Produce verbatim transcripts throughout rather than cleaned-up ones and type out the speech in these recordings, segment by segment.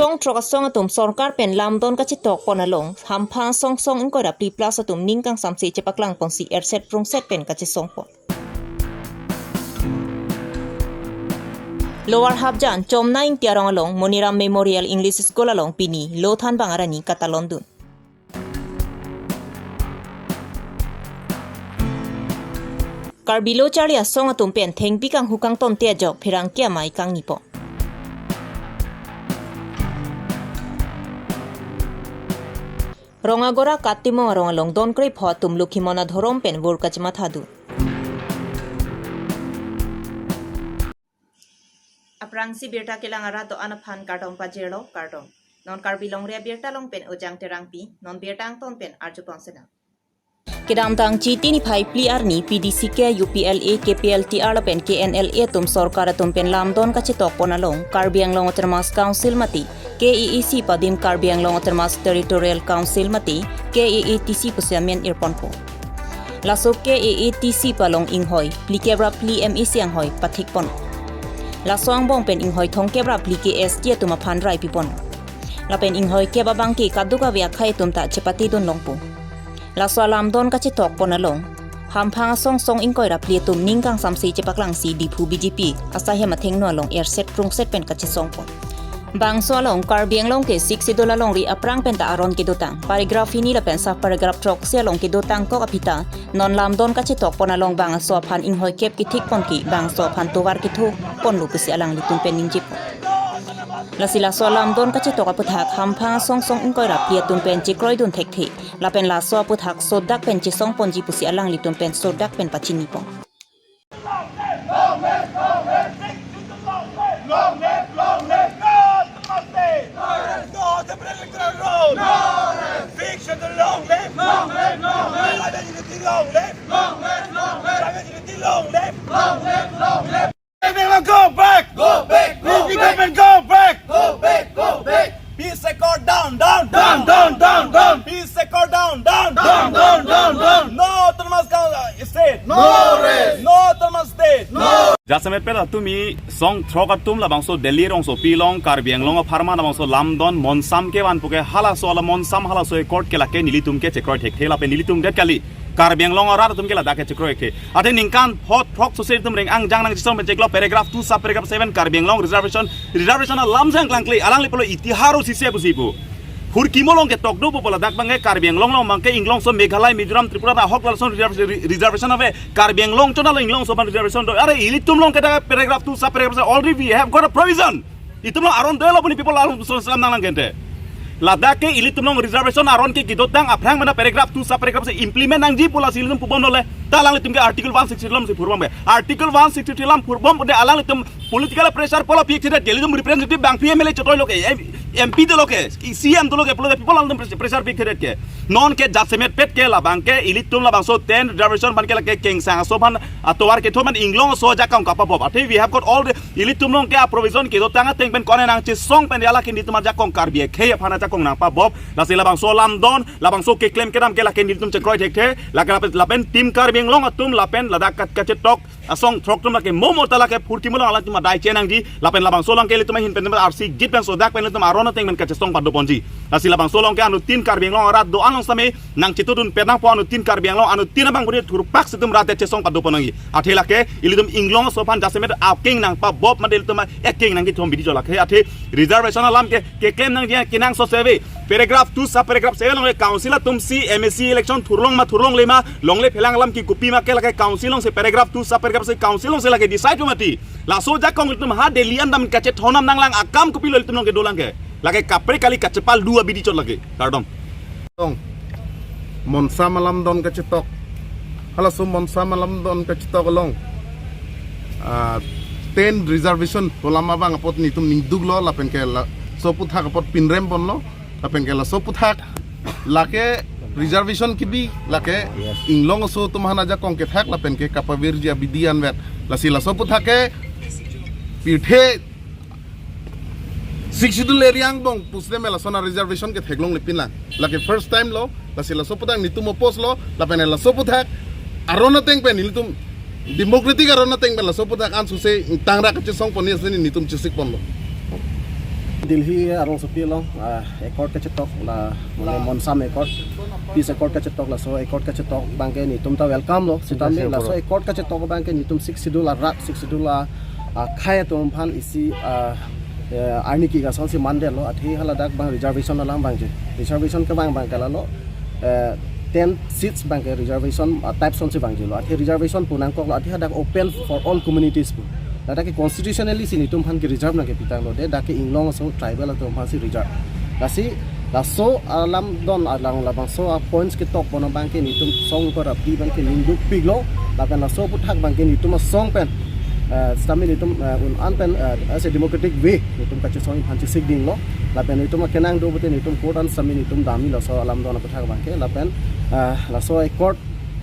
Song throk asong atum sorkar pen lamdon kachetok pon along, hamphang asong song ingkoi ra phli plus atum ning kangsamse chepaklang ponsi erset prungset pen kachesong pon. Lower Hapjan, Chomna Ingti arong along, Moniram Memorial English School along pini, lo thanbang arani katalon dun. Karbi lo charli asong atum pen thengpi kanghu kangtonte ajok pherangke amei kangni pon. Rongagora Katimong arong along don krepho atum Lokhimon adhorom pen vur kachematha dun. Aphrangsi birta kelang arat do-an aphan kardom pajirlo, kardom. Non Karbi Longri Abirta along pen Ojang Terangpi, non birta angton pen arju ponsinang. Kedamtang Chiti niphai phli arni P D C K, U P L A, K P L T R lapen K N L A atum sorkar atum pen lamdon kachetok pon along, Karbi Anglong Autonomous Council mate K A A C pu adim Karbi Anglong Autonomous Territorial Council mate K A A T C pusi amen irponpo. Laso K A A T C pu along inghoi phlikep ra phli M A C anghoi pathik pon. Laso angbong pen inghoi thomkep ra phli K S T atum aphan rai pipon. Lapen inghoikep abangke kadokave akhei atum ta chepate dun longpo. Laso alamdon kachetok pon along, hamphang asong song ingkoi ra phli atum ning kangsamse chepaklangsi Diphu B J P asaihem athengno along erset prungset pen kachesong pon. Bangso along Karbi Anglong ke Sixth Schedule alongri aphrang pen ta aron kedotang paragraph hini lapen sub paragraph throksi along kedotang kok aphi ta non lamdon kachetok pon along bangso aphan inghoikep kethik ponke bangso aphan tovar ketho ponlo pusi alanglitum pen ningje pon. Lasi laso alamdon kachetok aputhak hamphang asong song ingkoi ra phli atum pen chekroi dun thekthe. Lapen laso aputhak sodak pen chesong ponji pusi alanglitum pen sodak pen pachini pon. Go back! Go back! Go back! Go back! Go back! Peace Accord down, down, down, down, down, down. Peace Accord down, down, down, down, down, down. No autonomous coun-, uh, state. No rest. No autonomous state. No. Jasemet pen atum song throk atum labangso Delhi rongsopi along Karbi Anglong apharman labangso lamdon monsam kevan puke halaso ala monsam halaso accord ke lake nelitum ke chekroi thekthe lapen nelitum det kali. Karbi Anglong arat atum ke ladak ke chekroi thekthe. Athe ningkan pho throk sose itum reng-angjang nangchesong pen chiklo paragraph two sub paragraph seven Karbi Anglong reservation, reservation alam jang klangkle alangli pulo itiharo sise pusi pu. Phurkimo along ketok dopo pu ladak abangke Karbi Anglong along abangke inglongso Meghalaya, Mizoram, Tripura ahok lason reservation, reservation ave. Karbi Anglong chonalo inglongso aphan reservation do. Are ilitum along ke dak paragraph two sub paragraph seven already we have got a provision. Itum along aron delo puni people along son selam nanglang gente. Ladak ke ilitum along reservation aron ke kedotang aphrang mena paragraph two sub paragraph seven implement nangji pu lasi ilitum pubom lole. Ta alanglitum ke article one sixty-three alamsi phurbom ke. Article one sixty-three alam phurbom pute alanglitum political pressure pulo pi thekthe ke ilitum representative bangpi M L A chotoi lo ke, M-, M P dolo ke, C M dolo ke, pulo ke people alanglitum pres-, pressure pi thekthe ke. Non ke jasemet pet ke labang ke ilitum labangso ten reservation aphan ke lake kengsang aso aphan atovar ketho aphan inglongso ajakong kapabop. Athe we have got all the ilitum along ke a provision kedotang ateng pen kone nangchesong pen ya lake nelitum ajakong Karbi akhei aphan ajakong nangpabop. Lasi labangso lamdon, labangso keklem kedam ke lake nelitum chekroi thekthe, lake lapen, lapen Team Karbi Anglong atum lapen ladak kat kachetok asong throk atum lake momo ta lake phurkimo along alanglitum adai chenangji, lapen labangso along ke ilitum ahin pen arsi git pen sodak pen ilitum aron ateng pen kachesong pado ponji. Lasi labangso along ke anuttin Karbi Anglong arat do-an along same nangchetudun pen nangpo anuttin Karbi Anglong anuttin abang puni thurpak si itum rat chesong pado pon nangji. Athe lake ilitum inglongso aphan jasemet akeng nangpabop mate ilitum akeng nangkethom abidi chot lake. Athe reservation alam ke keklem nangji kenangsot ave. Paragraph two sub paragraph seven along ke council atumsi M A C election thurlong ma thurlongle ma longle phelang alam ke kopima ke lake council alongsi paragraph two sub paragraph seven council alongsi lake decide mati. Laso ajakong ilitum ha Delhi an dam kachethon nanglang akam kopilo ilitum along kedolang ke. Lake kaprek kali kachepal dua abidi chot lake. Kardom. Tong. Monsam alamdon kachetok. Halaso monsam alamdon kachetok along. Ah, ten reservation pu alam abang apot nelitum ningduklo lapen ke laso aputhak apot pinrem ponlo lapen ke laso aputhak lake reservation kebi lake inglongso atum aphan ajakong kethak lapen ke kapavirji abidi anvet. Lasi laso aputhak ke pirthe Sixth Schedule area angbong pusle me lason a reservation ke theklonglepinlang. Lake first time lo, lasi laso aputhak nelitum oppose lo, lapen laso aputhak aron ateng pen nelitum democratic aron ateng pen laso aputhak ansose tangrak kachesong pon ni aseni nelitum chesik ponlo. Delhi arongsopi along, ah, accord kachetok la, mane, Monsam accord, peace accord kachetok, laso accord kachetok abangke netum ta welcome lo. Sitame laso accord kachetok abangke netum Sixth Schedule arat, Sixth Schedule a, akhei atum aphan isi, ah, eh, arni ke-ik asonsi mandetlo, athe haladak abang reservation alam abang je. Reservation kevang abangke lalo, eh, ten seats abangke reservation, ah, type asonsi vangjilo. Athe reservation pu nangkoklo, athe hadak open for all communities pu. Ladak ke constitutionally si netum aphan ke reserve nangkepitanglo, de dak ke Inglong aso tribal atum aphansi reserve. Lasi laso alam don alang labangso a points ketokpon abangke netum asong kor api abangke ningdukpiklo, lapen laso aphuthak abangke netum asong pen, eh, sitame netum, eh, un-an pen, eh, as a democratic way netum kachesong aphan chesikdinglo, lapen netum akenang do pute netum court an sitame netum damji laso alam don aphuthak abangke, lapen, eh, laso accord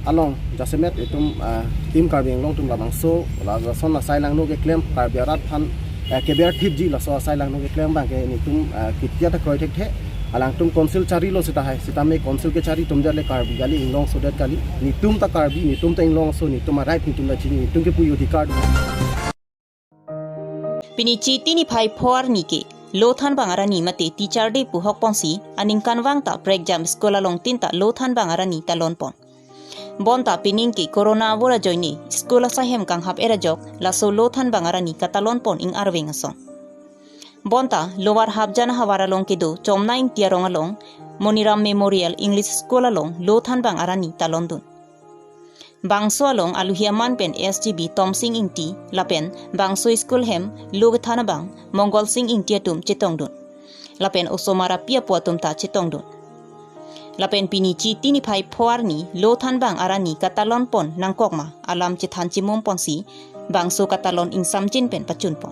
along jasemet itum, ah, Team Karbi Anglong atum labangso, la-, lason asai langno keklem, Karbi arat aphan, eh, keber thipji laso asai langno keklem abangke netum, ah, kitia ta kroi thekthe, alangtum council charilo seta hai, sitame council kechari atum det le Karbi kali, Inglong aso det kali, netum ta Karbi, netum ta Inglong aso, netum a right netum ta chini, netum kepu adhikar. Pini Chiti niphai pho arni ke, Lothanbang arani mate Teacher Day pu hokponsi, aningkanvang ta prekjam school along tin ta Lothanbang arani talonpon. Bonta pining ke corona avur ajoine, school asaihem kanghap-et ajok, laso Lothanbang arani katalonpon ing arveng ason. Bonta Lower Hapjan ahavar along kedo, Chomna Ingti arong along, Moniram Memorial English School along, Lothanbang arani talondun. Bangso along aluhi aman pen S G B Tomsing Ingti, lapen bangso school hem lo kethan abang Mongol Sing Ingti atum chetongdun. Lapen osomar api apo atum ta chetongdun. Lapen pini Chiti niphai pho arni Lothanbang arani katalonpon nangkok ma alam chethan chimumponsi, bangso katalon ingsamjin pen pachunpon.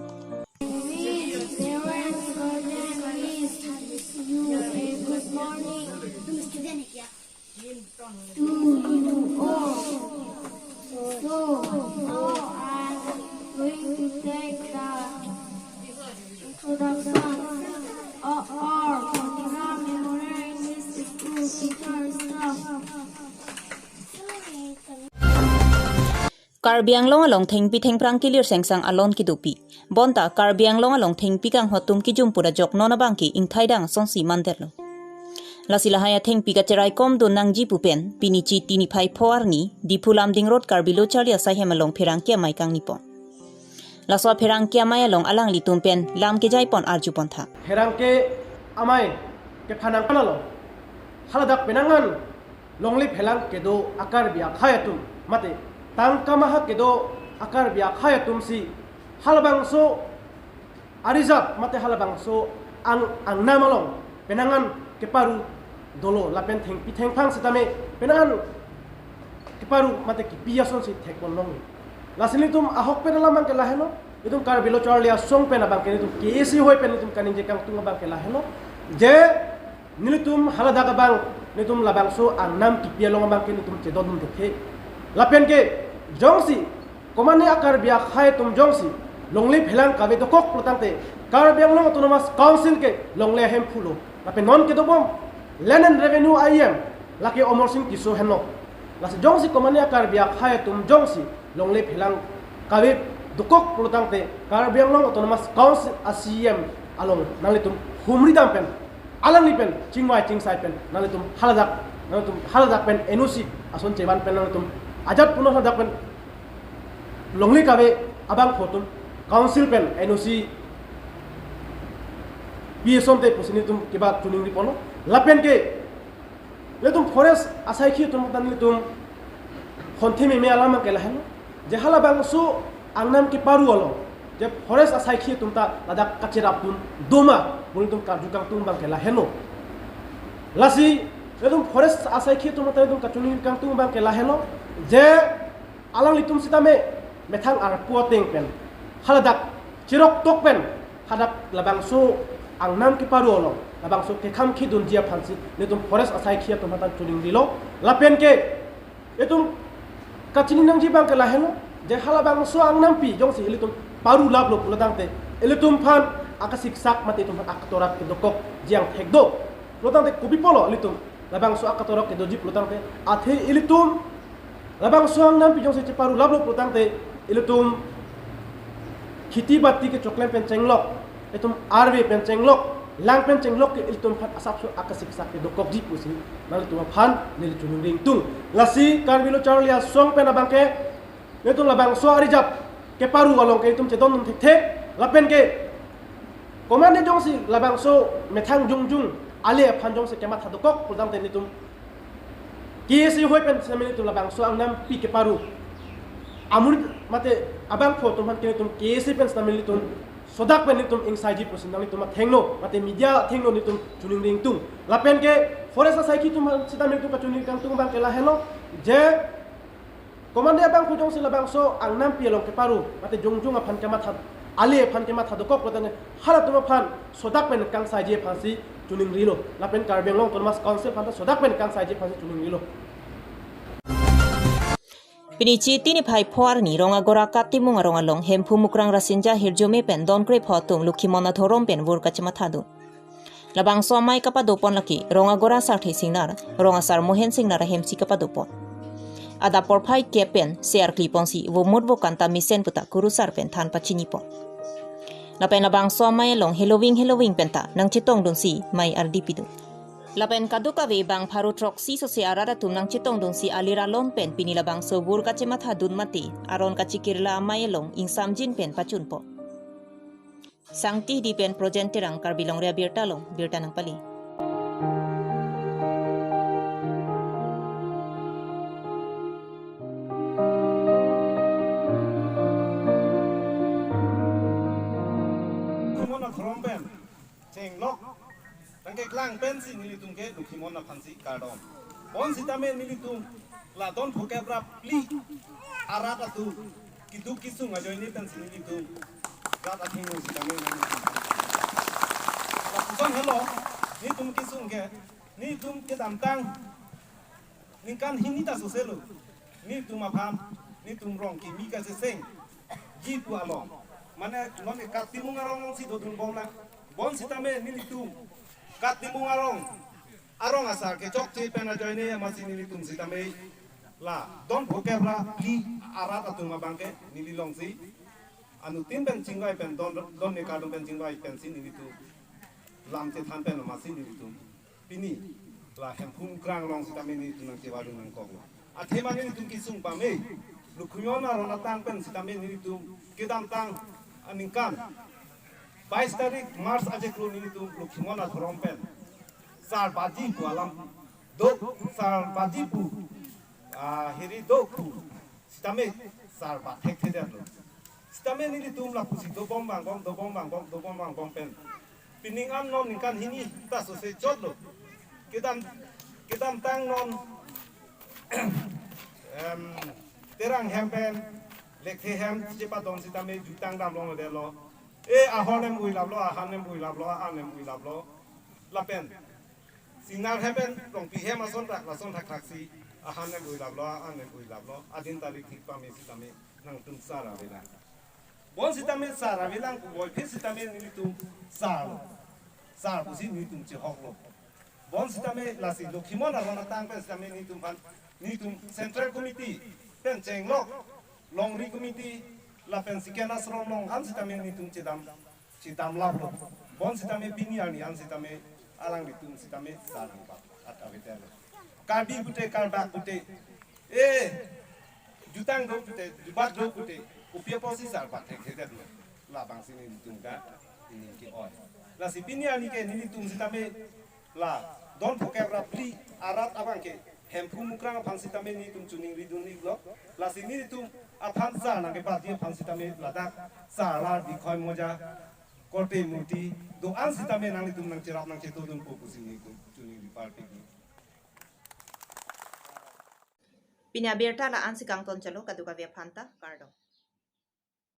To you all. So, now I'm going to take the introduction of our Moniram Memorial English School teacher staff. Karbi Anglong along thengpi thengphrang kelir sengsang alon kedopi. Bonta Karbi Anglong along thengpi kanghon atum kijum pura jok non abangke ingthaidang asonsi mandetlo. Lasi lahai athengpi kacheraikomdun nangji pu pen, pini Chiti niphai pho arni, Diphu Lumding Road Karbi Lo Charli Asaihem along pherangke amei kangnipon. Laso pherangke amei along alanglitum pen lam kejaipon arjupontha. Pherangke amei kephanang panalo. Haladak penang an longle phelang kedo a-Karbi akhei atum, mate tangka maha kedo a-Karbi akhei atumsi halabangso a-reserve mate halabangso ang angnam along penang an keparu dolo, lapen thengpi thengphrang sitame penang an keparu mate kipi asonsi thekpon longle. Lasi nelitum ahok pen alam abangke lahelo, itum Karbi Lo Charli Asong pen abangke nelitum K A C hoi pen nelitum kaningje kangtung abangke lahelo, je nelitum haladak abang, nelitum labangso angnam kipi along abangke nelitum chedondun thekthe. Lapen ke jongsi komatne a-Karbi akhei atum jongsi longle phelang kave dokok pulotangte Karbi Anglong Autonomous Council ke longle ahemphu lo. Lapen non kedobom Land and Revenue I E M lake Amarsing Tisso henlo. Lasi jongsi komatne a-Karbi akhei atum jongsi longle phelang kave dokok pulotangte Karbi Anglong Autonomous Council a-C E M along nanglitum humri dam pen, alangli pen chingvai chingsai pen nanglitum haladak, nanglitum haladak pen N O C ason chevan pen nanglitum ajat puno haladak pen longle kave abangphu atum council pen N O C pi asonte pusi nelitum keba chiningri ponlo. Lapen ke ilitum forest asaikhi atum ta nelitum honthe meme alam abangke lahelo, je halabangso angnam keparu along je forest asaikhi atum ta ladak kacherapdun doma pu nelitum karju kangtung abangke lahelo. Lasi ilitum forest asaikhi atum ta ilitum kachiningri kangtung abangke lahelo, je alanglitum sitame methang arpu ateng pen haladak cheroktok pen hadak labangso angnam keparu along labangso kekham khidunji aphansi nelitum forest asaikhi atum hatan chiningrilo. Lapen ke itum kachini nangji abangke lahelo, je halabangso angnampi jongsi ilitum paru laplo pulotangte ilitum aphan akasiksak mate itum aphan akatorak kedokokji angthek do. Pulotangte kopi pulo ilitum labangso akatorak kedoji pulotangte, athe ilitum labangso angnampi jongsi cheparu laplo pulotangte ilitum kheti bati kechoklem pen chenglok Itum arve pen chenglok, lang pen chenglok ke ilitum aphan asapso akasik sak dokokji pusi nanglitum aphan neli choningri ingtung. Lasi Karbi Lo Charli Asong pen abangke nelitum labangso arijap keparu along ke itum chedondun thekthe, lapen ke komatne jongsi labangso methang jongjong ale aphan jongsi kematha dokok pulotangte nelitum K S A hoi pen sitame nelitum labangso angnampi keparu amonit mate abangphu atum aphan ke nelitum K S A pen sitame nelitum sodak pen nelitum ingsaiji pusi nanglitum athengno mate media athengno nelitum choningri ingtung. Lapen ke forest asaikhi atum aphan sitame nelitum kachoningri kangtung abangke lahelo, je komatne abangphu jongsi labangso angnampi along keparu mate jongjong aphan kematha, ale aphan kematha dokok pulotangte halatum aphan sodak pen kangsaiji aphansi choningrilo. Lapen Karbi Anglong Autonomous Council aphan ta sodak pen kangsaiji aphansi choningrilo. Pini Chiti niphai pho arni Rong Agora Katimung arong along Hemphu Mukrang Rasinja Hirjume pen don krepho atum Lokhimon adhorom pen vur kachemathadun. Labangso amei kapadopon lake Rong Agora Sarthe Singnar, Rong Asar Mohen Singnar ahemsi kapadopon. Adap porphai kep pen se arkliponsi vomut vokanta mesen puta kurusar pen than pachinipon. Lapen labangso amei along heloving heloving penta nangchetongdunsi mei ardi pidun. Lapen kadokave bang pharo throksi sose arat atum nangchetongdunsi alir alon pen pini labangso vur kachemathadun mate aron kachekirla amei along ingsamjin pen pachunpon. Sangti Hidi pen Projen Terang, Karbi Longri Abirta along birta nangpale. Lokhimon adhorom pen chenglok tangkeklang pensi nelitum ke Lokhimon aphansi kardom. Bonsitame nelitum la don phokep ra phli arat atum keduk kesung ajoine pensi nelitum rat athengno sitame nelitum. Lapuson helo, nelitum kesung ke, nelitum kedamtang ningkan hini ta soselo. Nelitum aphan, nelitum rong kimi kachesengji pu along. Mane non ke Katimung arong si dodunbom na. Bonsitame nelitum Katimung arong, arong asar kechokche pen ajoine amatsi nelitum sitame la don phokep ra phli arat atum abangke neli longsi anuttin pen chingvai pen don, don ne kardom pen chingvai pensi nelitum lam chethan pen amatsi nelitum pini la Hemphu Mukrang along sitame nelitum nangchevardun nangkoklo. Athema nelitum kesung pame, Lokhimon aron atang pen sitame nelitum kedamtang aningkan bais tarik March ajeklo nelitum Lokhimon adhorom pen sar baji pu alam do, sar baji pu, ah, hiri do pu sitame sar bathekthedetlo. Sitame nelitum lapusi dobom vangbom, dobom vangbom, dobom vangbom pen pining an non ningkan hini ta sose chotlo. Kedam, kedamtang non, em, Terang hem pen Lekthe hem chepadon sitame jutang damlongledetlo. E ahor nem uilaplo, ahan nem uilaplo, ahan nem uilaplo. Lapen Singnar hem pen Rongpi hem ason thak, lason thakthak si ahan nem uilaplo, ahan nem uilaplo. Adin tarik thik pame sitame nangtum sar avelang. Bonsitame sar avelang pu voiphit sitame nelitum sarlo. Sar pusi nelitum chehoklo. Bonsitame lasi Lokhimon aron atang pen sitame nelitum aphan, nelitum Central Committee pen chenglok, Longri Committee, lapen Siken Ashram along an sitame nelitum chedam, chedamlaplo. Bonsitame pini arni an sitame alanglitum sitame sar nangpat at avedetlo. Karbi pute, Karbak pute, e, jutang do pute, jubat do pute, kopi apotsi sar bathekthedetlo. Labangsi nelitum ka-ining ke-oi. Lasi pini arni ke nelitum sitame la don phokep ra phli arat abangke Hemphu Mukrang aphan sitame nelitum choningridun iklo. Lasi nelitum aphan sar nangkebatji aphan sitame ladak sar lar dikhoi moja korte murti do-an sitame nanglitum nangcherap nangchetodunpo pusi nelitum choningri parpik. Pini abirta la-ansi kangton chalo, kadokave aphanta kardom.